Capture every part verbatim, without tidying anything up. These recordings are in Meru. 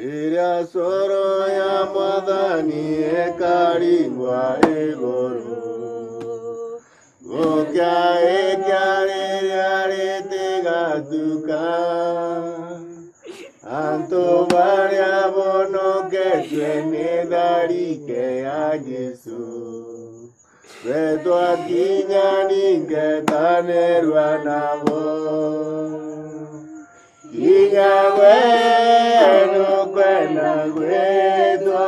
Riria coro ya Mwathani ikaringwa iguru, gukia ikia riria ritigatuka, antu baria bonoketue ni tharike ya Jesu. Betwa kinya ningetanirua nabo. Kinya gwe nukwenda gwitwa.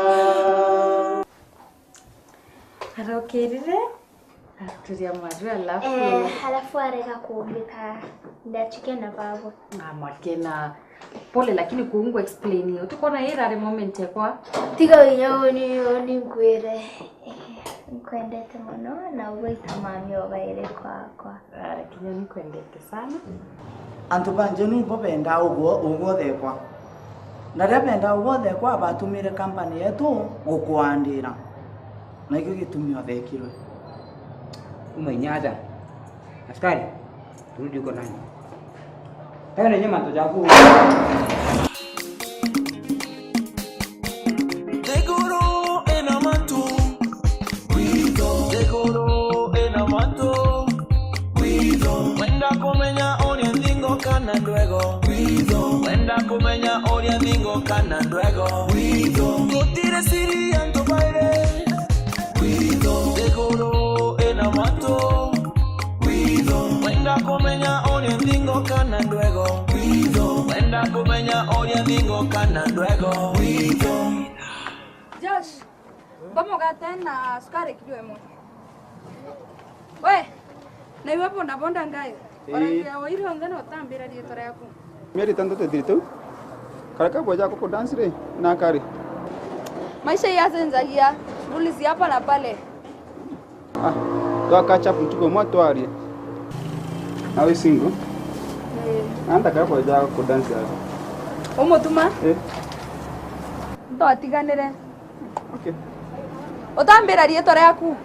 Arokirire, aturia maru, alafu Eh, halafu arega kuumbika ndachukia na babo. Amakena. Pole, lakini kuungu explain. Utikona irare moment yakwa. Tiga winya uni, uni nkwire. Eh, nkwendete mono na ugwita mami obaire kwakwa. Ah, kinya ni kwendete sana. Antu ba Njenu ibo bendaa ugwo, ugwo thekwa. Na riria bendaa ugwo thekwa, batumire company yetu gukuandira. Na ikio gitumi othekirwe. Uma inyaja. Askari. Turudi uko nani? Tayo nenye mantu jaku. Nthiguru ina mantu. Kwitho. Nthiguru ina mantu. Kwitho. Wenda kumenya uria nthingo kana ndwego. Kwitho. Wenda kumenya uria nthingo kana ndwego. Kwitho. Gutiri siri antu bairi. Kwitho. Nthiguru ina mantu. Kwitho. Wenda kumenya uria nthingo kana ndwego. Kwitho. Wenda kumenya uria nthingo kana ndwego. Kwitho. Josh, mba mugate na sukari kilo imwe. We, na iwe bonda bonda ngai. Ii. Orangia o irio nthe na utambira riitwa riaku. Mieri itantatu ithirite u, kareka bweja kuku dance ri, na kari. Maisha yacenjagia, rules ya hapa na pale. Ah, twa catch up ntuku imwe twarie. Are you single? Eh. Anda kara bweja ku dance ati. Umutuma? Eh. Ntwatiganire. Okay. Utambira riitwa riaku.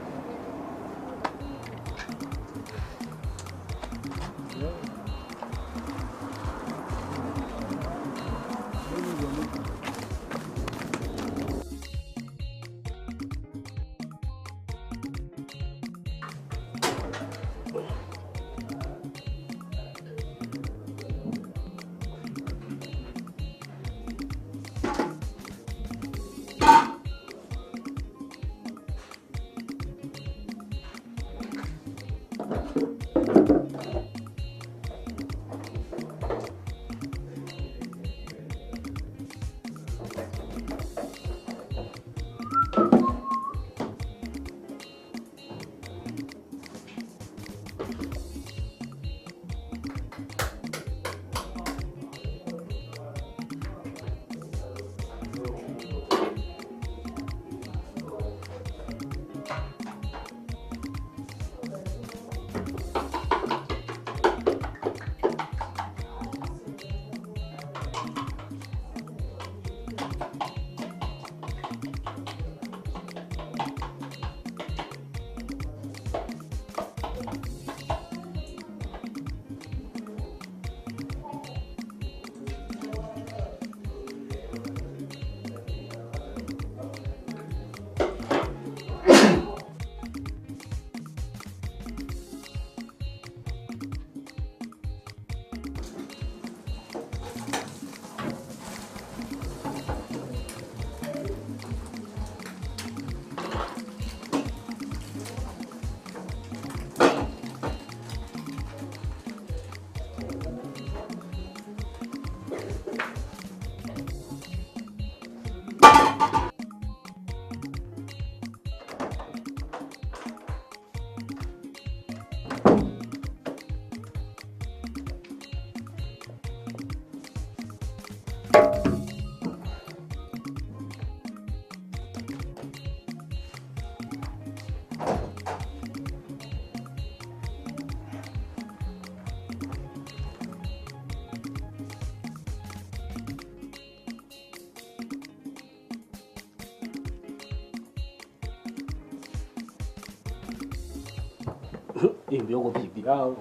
Imbi uguthithia au.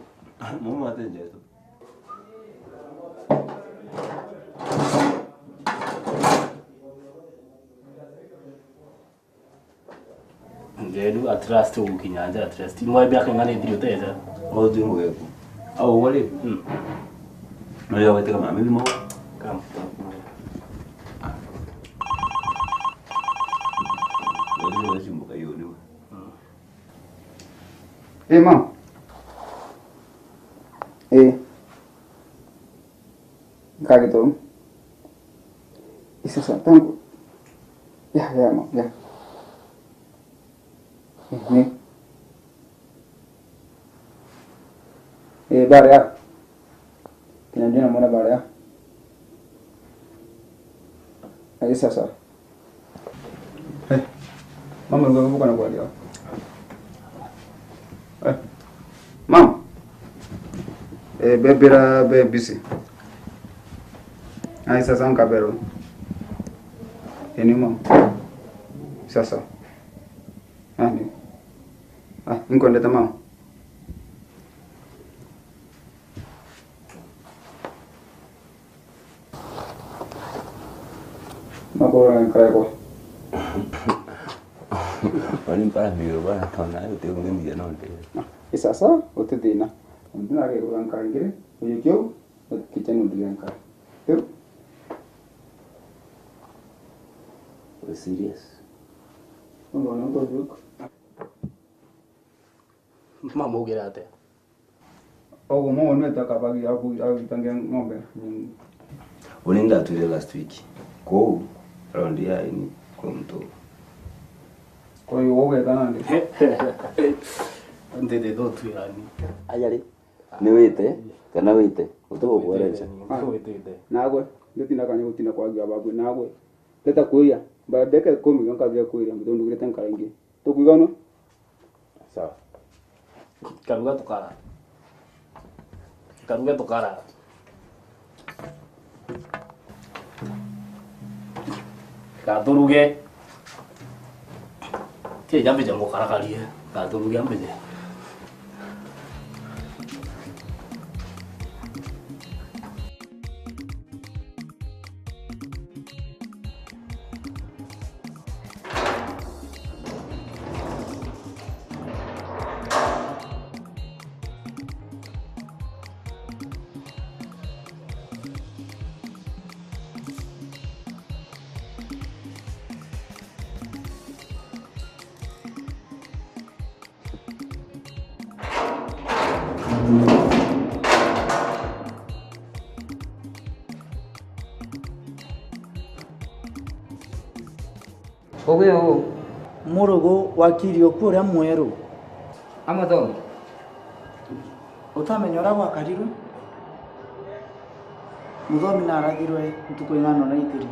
Mama ati Jesu. Riu at last ugukinya nja at last. Imwe biaka ng'ana ithiri uteja. Au ti mugeku. Au wari. Mm. No ya weteka mami bimo. Kam. Wari wachimbuka hiyo ni. Eh, mam. Eh. Kagito. Isa sa tangu. Ya, ya, mam, ya. Eh, ni. Eh, baria. Kinya ndina mwana baria. Ai sasa. Eh, mama, ruga kubuka na kwaria. Eh, mam. Eh, bebera be busy. Ai sasa nkabero. Eh, ni mam. Sasa. Ani. Ah, inkwendete mama. Makora nkareko. Wani mpara mbiro bana tona yo te ngeni ya nonde. Isasa utithina. Undi nagekura nkangire. Uyu kiu. Kicha nundiria nkara. Riu. Uri serious? Uno no ntojuka. Mama ugira atia? Ogo mo nwe takabagi aku agitangia ng'ombe. Uni ndatwire last week. Kou, round ya ini, kwa mtu. Kwa hiyo woga kana ndi? Ndede do tu yani. Ayari. Ni wite, kana wite? Utugo kuereja. Ni witite. Nagwe, nditina kanya gutina kwagia babu, nagwe. Teta kuiya, ba ndeka ikumi nkagia kuiria, mutundugirite nkara ingi. Tukuigana? Sawa. Karuga tukara. Karuga tukara. Gaturuge. Tie jambe jambo karakarie. Gaturuge ambe. Ugi uu. Murugu wa Kiriuki uria mweru. Amuthomi. Utamenya uria gwakarirwe? Muthomi narathirwe ntuku ing'ana na itiri.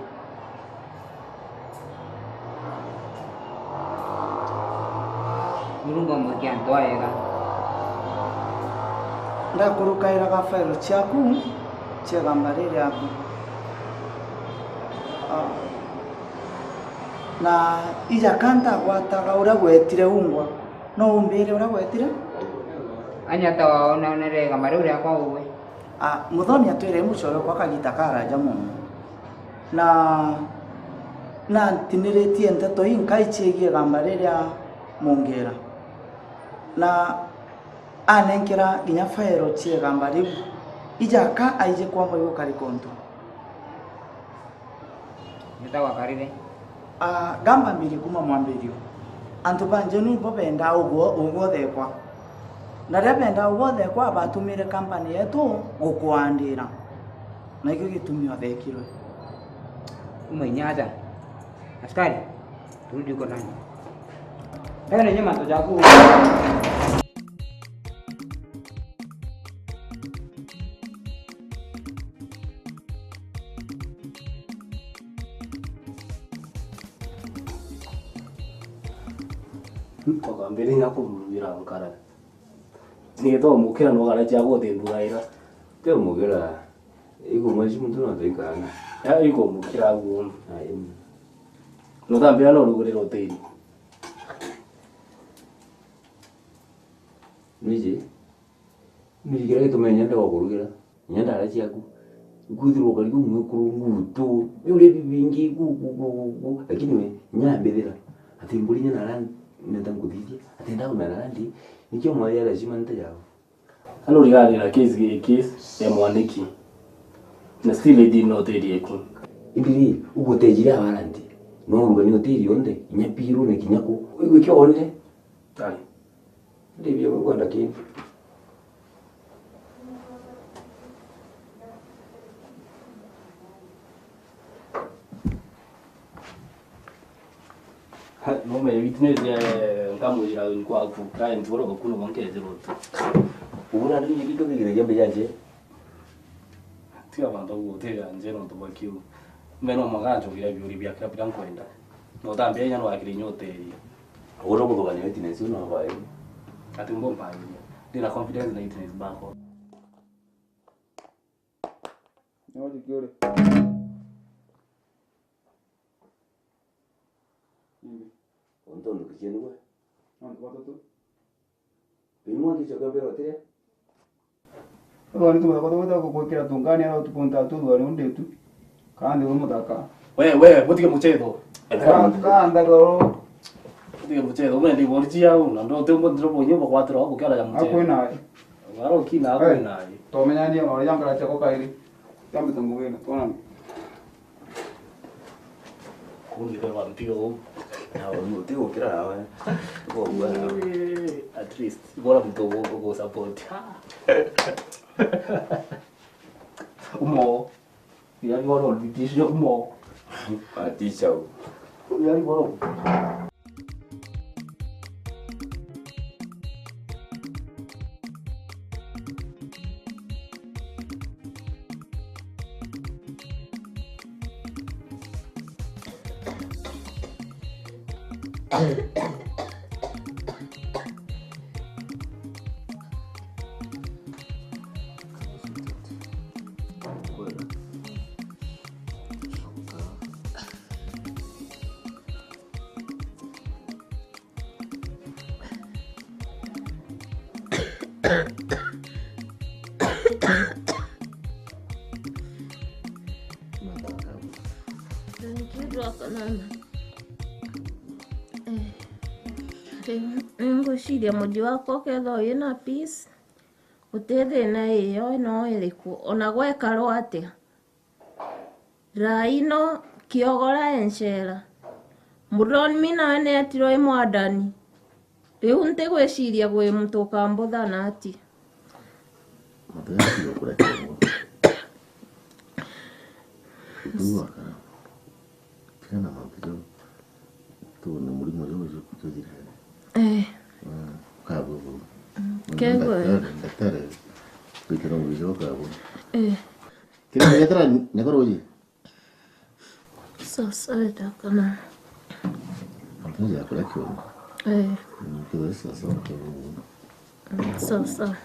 Murungu amwikia antu aega. Ndakurukairaga fairo ciaku cia igamba riri riaku. Ah. Na ija ka ntagwataga uria gwetire ungwa. No umbire uria gwetire? Anya ta waonere igamba riu riakwa ugwe. Ah, muthomi atwire mucore kwa kagita karaja mono. Na, na ntiniritie nteto inkai ciegie igamba riria mungera. Na anenkera nginya fairo cia igamba riu. Ija ka aije kwamba igukari kontu. Nita gwakarire. Ah, gamba mbiri kuma mwambirio. Antu ba Njenu ibo bendaa ugwo, ugwo thekwa. Na riria bendaa ugwo thekwa, batumire kampani yetu gukuandira. Na ikio gitumi othekirwe. Kuma inya aja. Askari, turudi huko ndani. Ndani yenye mantu jaku. Ukambiriria kumurugira nkara. Nitho mukira no gara cia guthinduraira. Te mukira. Ikumweci muntu no toikana. Ya ikumukira guo. Ai. No thambia no rugurira utiri. Niji. Niji kira gituma inya ndega kurugira, inya ndara ciaku. Ikwithirwa ukari umwikuru ngutu, biuria bibingi gu, gu, gu, gu, gu, lakini we, inya ambithira, ati mburi inya nara Nenda nkuthithie, ati ndaumena nandi, nikio mwaria lazima nte yao. Ano rigarira case giki ya mwaniki. Na still ithii no tiri eku. Indi ri, ugutejire awarandi. No urugani utiri onthe, inya piru na kinya ku. Igwe kio onire? Ai. Ndibia ukwenda kintu. Ha, no me witness, eh, nkamwira kwaku, kae ntigoro gaku no nkethirwo tu. Ubura ndio nyingi kigiragia mbeja nje. Tiga bantu gutega nje no tubakiu. Me no maganjo kira biuri bia kira bia nkwenda. No tambia inya no akiri nyoteria. Ugura kuthugania witness no bai. Ati mbo mpairia. Ndina confidence na witness bako. Nyoji kiuri. Indi. Onto ndukicie niwe. Onto batutu. Bimwe ngicho kambira otire. Ethwa ni tuthako tugwita gugwikira tungani ara utuku ntatu thwari undi tu. Kandi uri muthaka. We, we, mutige muchetho. Ka-, kanda goro. Mutige muchetho. Umendi borichi yao, na ndo te mbo ndiro bonyo bagwatira wako kiara ya muchetho. Akwina ai. Waro kina akwina ai. Tomenyania no yangara chako kairi. Yambe tungugina, tona. Kundi kwa mpigo. Na uyu uti gukira nawe. Kwa uga. Eh, at least bora mtu ugu support. Umo. Yari bora ubitisho umo. Atisha u. Yari bora. Thank you, Dr. Nana. Eh, riu, ningwiciria muji wakwa ukethirwa wina peace, guti thina iyo no iriku, ona gwekarwa atia. Raino kiogora enchera. Muroni mi nawe netirwe i mwadani. Riu ntigwiciria gwi muntu ukambuthana ati. Mathira tiga kuria kiongo. Tuwaka. Tiga na mambo jau. Tu ni murimo jau uju kuthire. Eh. Mm, kabu. Mm, kegwe. Daktari, daktari. Kwikira mwijo kabu. Eh. Kiri mwijo tara nyakoro uji. Sawa sawa, ndakana. Mtu ya kuria kiongo. Eh. Mm, kiri sawa sawa. Sawa sawa.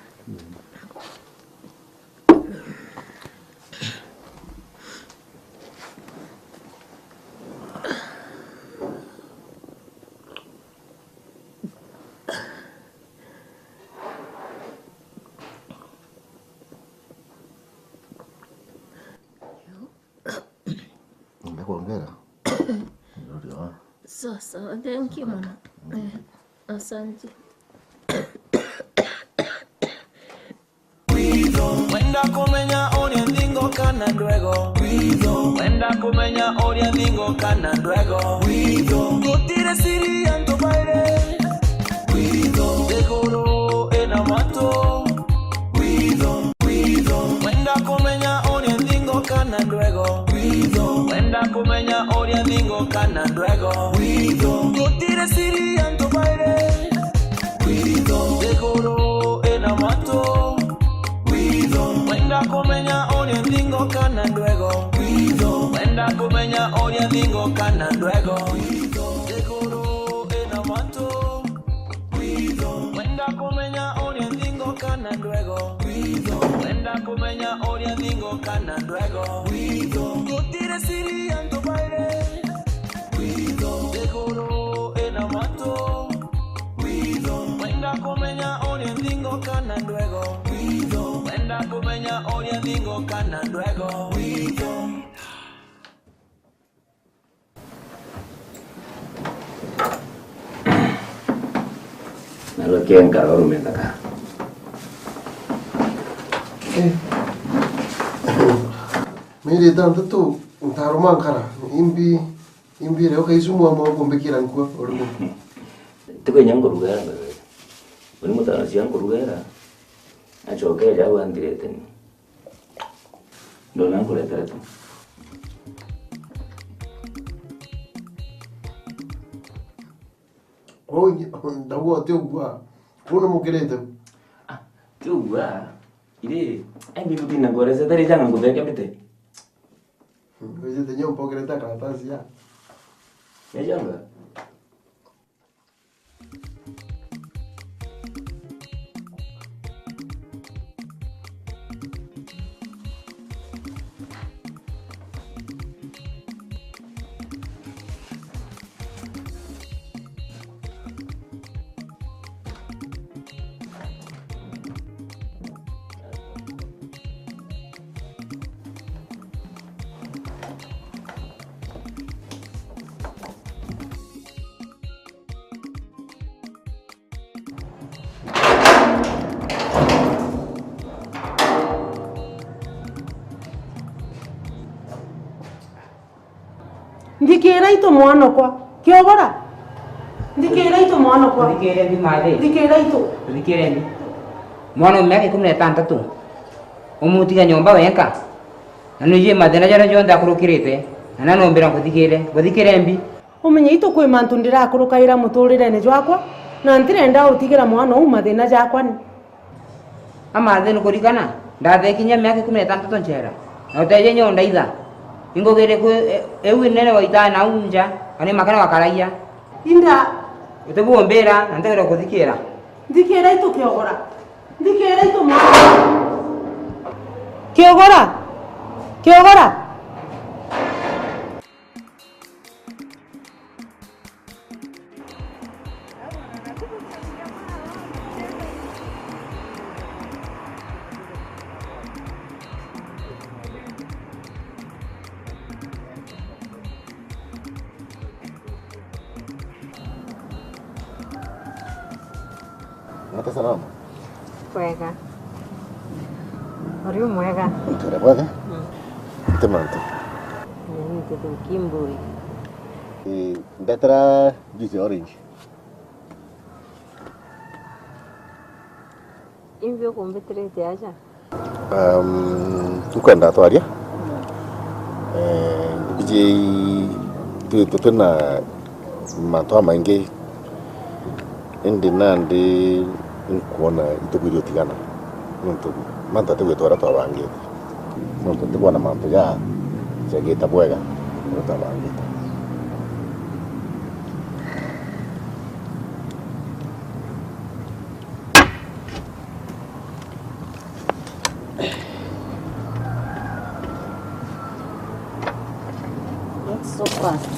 Ndakwongera. Ndio. Sawa sawa, thank you mama. Eh, asante. Wenda kumenya uria nthingo kana ndwego. Wenda kumenya uria nthingo kana ndwego. Gutire siri antu bairi. Iguru ina matu. Wenda kumenya uria nthingo kana ndwego. Wenda kumenya uria nthingo kana ndwego. Gutire siri antu bairi. Iguru ina matu. Wenda kumenya uria nthingo kana ndwego. Wenda kumenya uria nthingo kana ndwego. Iguru ina matu. Wenda kumenya uria nthingo kana ndwego. Wenda kumenya uria nthingo kana ndwego. Gutire siri antu bairi. Iguru ina matu. Wenda kumenya uria nthingo kana ndwego. Wenda kumenya uria nthingo kana ndwego. Witho. Reke nkara urume nthaka. Eh. Mieri itantatu ntaruma nkara, imbi, imbi reo kaisumu ama ukumbikira nkua urume. Tiko inya nkurugera mbere. Uni mutano cia nkurugera. Acoke ja wanthirete ni. Ndona nkuretera tu. Uu, ndauga uti ugua. Uu ni mukirite? Ah, ti ugua. Iri, ai, mimi gutina ngorece, tari janga ngutheke mbite. Wizite nyomba ukireta karatasi ya. Ni janga. Nthikiira itu mwanokwa. Kiogora. Nthikiira itu mwanokwa. Nthikiire mbi mathe. Nthikiira itu. Nthikiire mbi. Mwana wa miaka ikumi na itantatu. Umutiga nyomba wenka. Na nwijui mathina jaria jonthe akurukirite. Na nanombira nkuthikiire. Nkuthikiire mbi. Umenye itu kwi mantu ndirakurukaira muturirene jwakwa, na ntirenda utigira mwana uu mathina jakwa ni. Amathe ni kurikana, ndathekinyia miaka ikumi na itantatu njera, na uteje nyo ndaitha. Ingugire ku, e, eu inene waita nau nja, kana makana wakaragia. Inda. Utibumbira, na ntegera kuthikira. Nthikira itu Kiogora. Nthikira itu mwana. Kiogora. Kiogora. Nata salama. Kwega. Uri u mwega? Ntwire bwega. Mm. Nti mantu. Ni nti thuki mbui. Ii, ndetera juice ya orange. Imbi ukumbitirite aja? Um, nkwenda twaria. Eh, mbiji twi, twi, twina mantu jamaingi, indi nandi nkwona itubwiri utigana, nontu mantu atigwita uria twabangite, nontu ntikwona mantu ja, jagita bwega uria twabangite. That's so fast.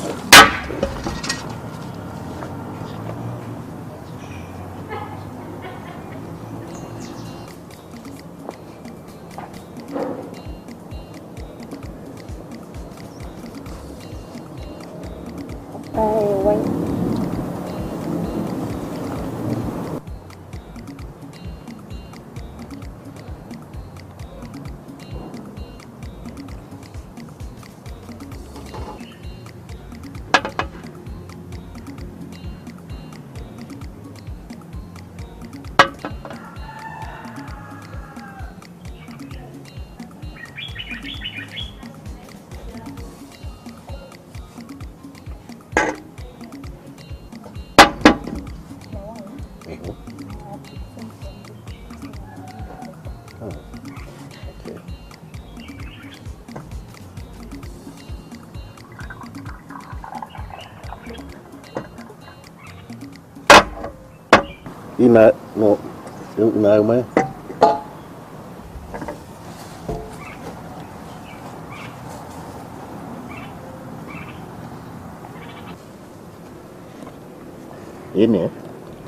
Mhm. Ah, okay. Ina, no, ina uma. Ini.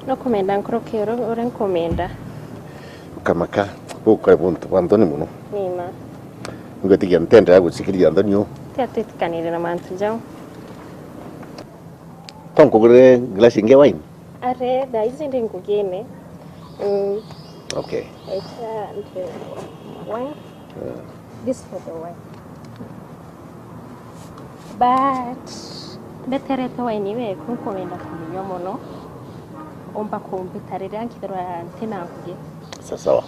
No kumenda nkuruki uru, uri nkumenda. Kamaka, bukare buntu bwa nthoni muno. Nima. Ngwitikia ntendera gucikiria nthoni u. Tia twitikanire na mantu jau. Tonkugurire glass ingi ya wine? Are, thaa ici ndi ngugine. Mm. Okay. It's, uh, the wine. Yeah. This for the wine. But mbeterete wine iwe iku, nkwenda kuminywa mono. Umba kumbita riria nkithirwa ntina ngugi. Sawa sawa.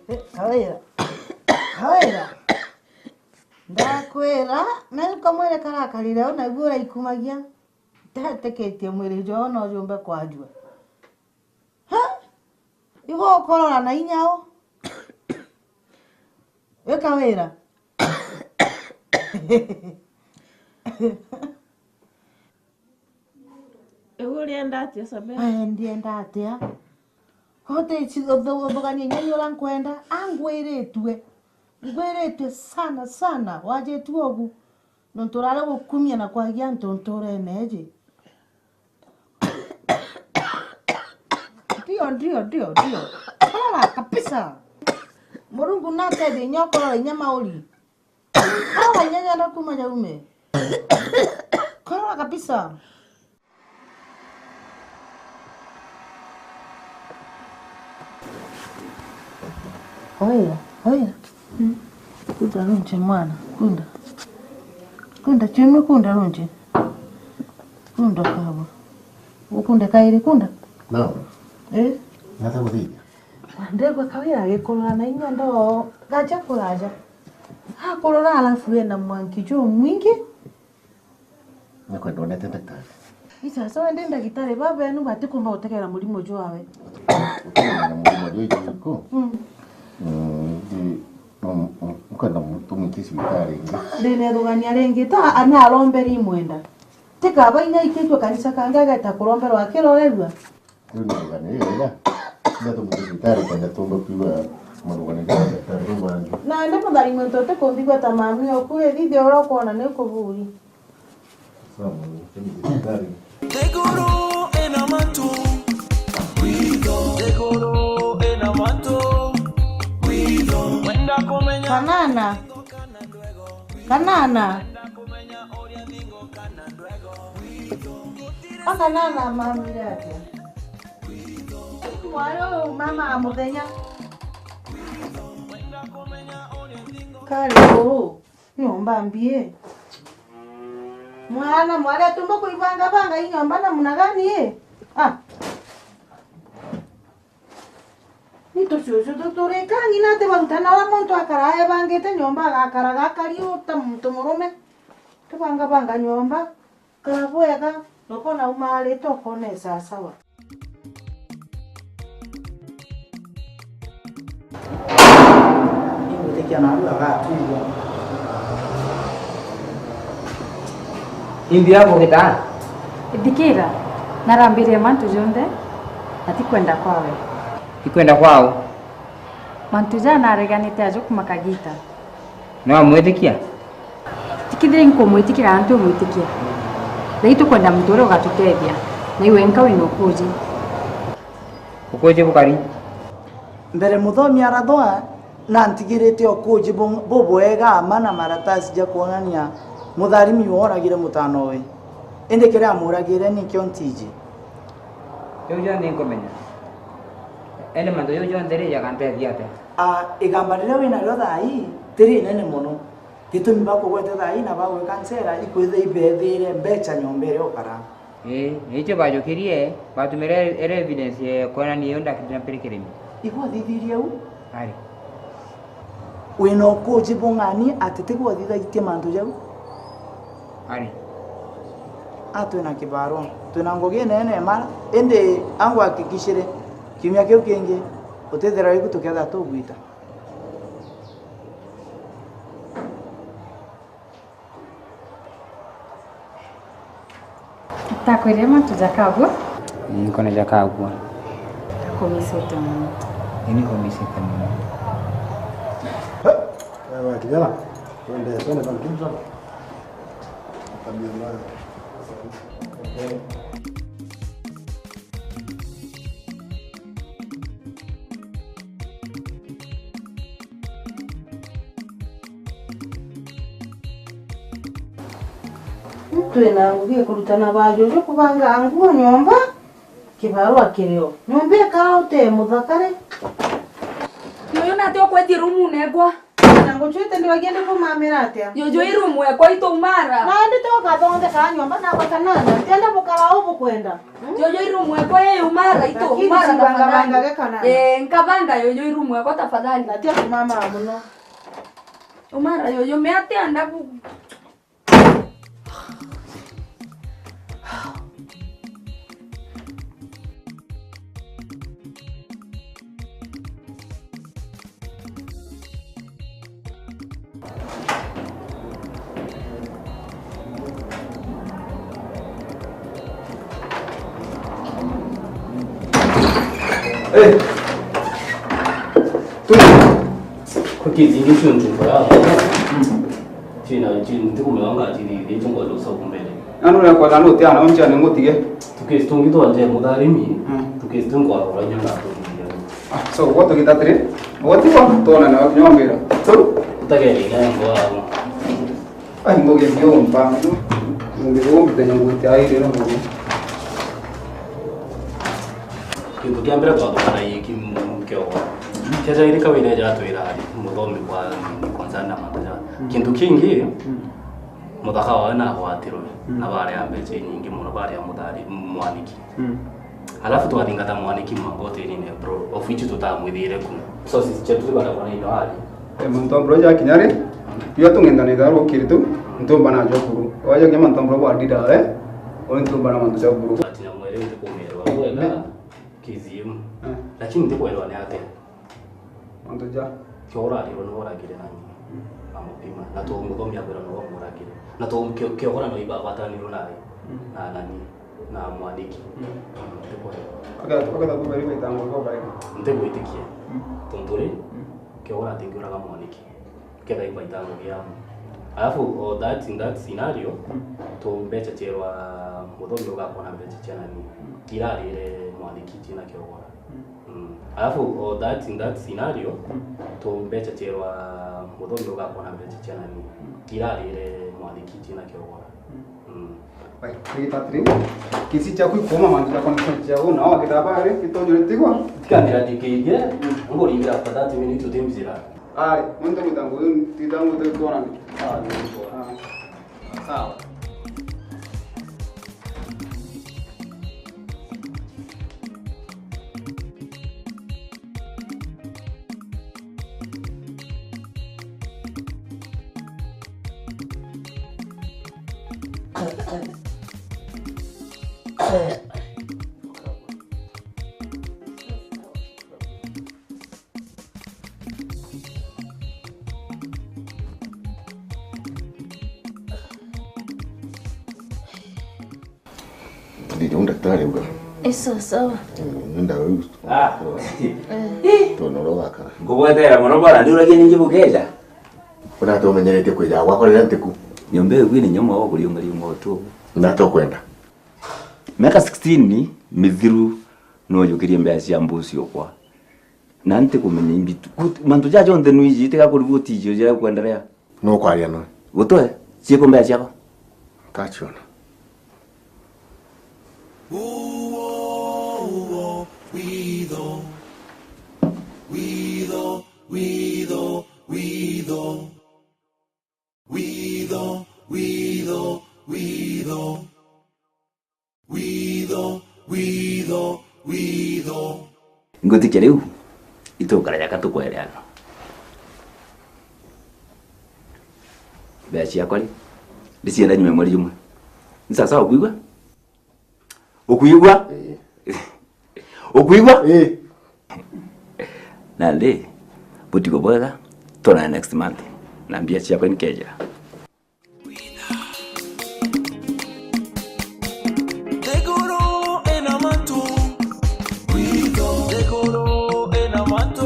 Eh, Kawira. Kawira. Ndakwira, nau kamwire karakarire u, naguo uraikumagia. Ndeteketie mwiri jwao no jumbe kwajua. Ha? Igo ukorora na inya u? Wika wira. Iu urienda atia, Sabe? Aya, ndienda atia? Uti ci-, uthu-, uthuganie inya ni ura nkwenda? Angwiritue. Ngwiritue sana, sana. Wajitue ugu. Nontu urari gukumia na kwagia antu nturene iji. Ndio, ndio, ndio, ndio. Korora kabisa. Murungu natethie inya ukorora inya mauri. Korora inya nyenda kuma jaume. Korora kabisa. Oya, oya. Mm. Kunda runche mwana, kunda. Kunda, chumi kunda runche. Kunda kabo. Ukunde kairi kunda? No. Eh? Nata kuthithia. Ndegwa Kawira agikurura na inya ndo gacha kuraja. Akurura alafu ena mwanki jumwingi. Nakwenda onete ndagitari. Isaso wende ndagitari, baba enu batikumba gutegera murimo jwawe. Ukumenya murimo jwa ijuku? Mm. Mm, ndi, mm, mm, ukwenda mu-, tumwite cibitari ingi? Ndinethugania ringi, ta anya aromberi imwenda. Tikaba inya ikitwe kanisa kangi ageta kuromberwa akirorerua. Riu ni rugano iri riria ndatuma cibitari kenda tumba kwigua marugano ja daktari bau bangi. Na ni muthari muntu utikumbigua ta mami oku, ithithia uria ukwona ni kuburi. Sawa, tumi cibitari. Nthiguru ina mantu, nthiguru ina mantu, mwenda kumenya. Kanana. Kanana. Akanana amamire atia? Mwana uyu mama a muthenya. Kari uu, nyomba mbii. Mwana, mwari atumba kuibanga banga i nyomba namna gani ii? Ah. Ni tucucu tuturika ng'ina ati barutana uria muntu akara ebangite nyomba agakara gakari uta muntu murume. Tubangabanga nyomba, kara bwega, na ukona umarite ukona e sawasawa. Ingwitikia nawe agatwigua. Imbi yako gitaa? Ithikira, narambirie mantu jonthe, na ti kwenda kwawe. Ti kwenda kwao? Mantu jaa nareganite ajo kuma kagita. Nwamwitikia? Tikithire inkumwitikira antu umwitikia. Na itukwenda muntu uria ugatutethia. Na iwe nka wina ukuji. Ukuji bukari? Mbere muthomi arathwa, na ntigirite ukuji bu-, bubwega ama na maratasi ja kwonania mutharimi woragire mutanowe. Indi kiria amuragire nikio ntiji. Riu jonthe nkumenya. Indi mantu jau jonthe ri, jagantethia atia? A, igamba riria winario thaa ii ti rinene mono. Gitumi bakugwete thaa ii na bagwika ncera ikwithira ibethire mbecha nyomba iria ukara. Ii, na icio bajukirie, batumire ere evidence ya kwonania iyo ndakiri na mpirikirimi. Igwathithirie u? Ari. Wina ukuji bung'ani ati tigwathithagitie mantu jau? Ari. A, twina kibarua, twina ngugi inene mara, indi angwakikishire kiumia kiu kingi utithira riku tukethira tugwita. Takwire mantu jakagua? Nkona jakagua. Ndakumisite mono. Ini komisi kama. Wewe kijana, twende, twende kwa mtu sana. Tabia mbaya. Twina ngugi kurutana ba juju kubanga nguo nyomba, kibarua kirio. Nyomba ikaa utee muthaka ri? Juju nati ukwetie rumu negwa? Na ngucwite ndiwagia ndikumamira atia? Juju i rumu ekwa itu umara. Na ndi ti ukathondeka nyomba na gwatanana. Tienda bukara ubu kwenda. Hmm? Juju i rumu ekwa ye umara itu. Lakini umara si banga tafadhali. Banga gekana. Eh, nkabanga juju i rumu ekwa tafadhali. Na tia kumama muno. Umara juju me atia ndabu. Eh. Tu. Kwa kizingi sio ntumba yako. China, chini, ntikumewanga chini, ndio chungo ndo soko mbele. Nanu na kwa nanu tia na oncha ni ngutige. Tukesi tungi twa nje mutharimi. Mm. Tukesi tungi kwa kwa nyona tukiya. Ah, so what to get that three? What you want to na na nyombera. So, utagere nyango hapo. Ai, ngugi biomba. Ngugi biomba tena ngugi aire na ngugi. Kintu kia mbere twathomana giki nkiogo. Kia jairi kawine jatwira ari muthomi kwa kwanza na mantu ja. Kintu kingi, muthaka wawe nagwatirwe, na baria mbeca inyingi muno, baria muthari mwaniki. Mm. Alafu twathingata mwaniki mwanka hotelinine, bro, of which tutamwithire ku. So, sis, chetu tibara kwa ino ari. Eh, mantu bro ja kinyari, pia tungenda ni daru kiri tu, ntumba na jokuru. Waja ke mantu bro wa dida, eh? Oni ntumba na mantu ja buru. Ati na mwere ndi kumerwa, wega, K Z M. Eh. Lakini ndi kwelwa ni ate. Mantu ja. Kio urarirwe ni uragire na nyina. Mm. Na mupima. Na tu muthomia kwira no muragire. Na tu kio, kio ora no ibabatanirwe nawe. Mm. Na nani? Na mwaniki. Mm. Ndi kwelwa. Oke, oke, tu bari mai tango ko bari. Ntigwitikia. Mm. Tonturi. Mm. Kio ora tingiuraga mwaniki. Ketha ibaita ngugi yaku. Alafu, o that, in that scenario, mm, tu mbeca cierwa muthomi ugakona mbeca cia nani? Mm. Irarire mwaniki cina kiogora. Mm. Mm. Alafu, o that, in that scenario, mm, tu mbeca cierwa muthomi ugakona mbeca cia nani? Mm. Irarire mwaniki cina kiogora. Mm. Mm. Bai, three thirty. Kisi cha kwikoma mantu ja connection cha una wa kitaba ri kitonyo ritigwa. Tikanira dikeirie. Mm. Ngo ringira after thirty minutes utimbira. Ai, muntu mutango yu titango te tona. Ah, ni tona. Ah. Sawa. Ndiri ndaktari uga. Esa, sawa. Nenda wewe. Ah. Tonoro wakara. Ngugwetera mono bwana, ndi uragia ningi bukeja. Kuna tumenyeretie kwija gwakwa riria ntiku. Nyomba iu ni nyoma wa kuriunga riunga tu. Na tokwenda. Miaka sixteen mithiru no yukirie mbea cia mbusi okwa. Na ntikumenya imbitu. Mantu ja jonthe nwiji tiga kurigwo tijio ja kuendelea. No kwaria no. Gutwe, ciiko mbea ciakwa. Kachiona. Uo, uo, witho. Witho, witho, witho. Witho, witho, witho. Witho, witho, witho. Ngutikia riu, itukara jaka tukwereana. Mbea ciakwa ri, ndicienda nyuma mweri jumwe. Ni sawa sawa, ukwigua? Ukwigua? Ii. Ukwigua? Ii. Nandi, butigo bwega, twonane next month. Na mbia ciakwa nikeja. Nthiguru ina mantu. Witho. Nthiguru ina mantu.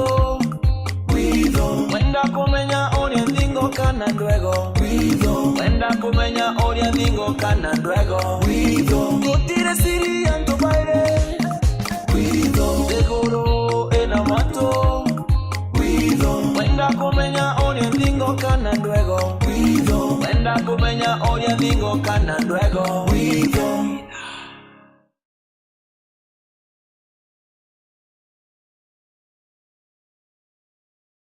ningoka na ndwego. Witho.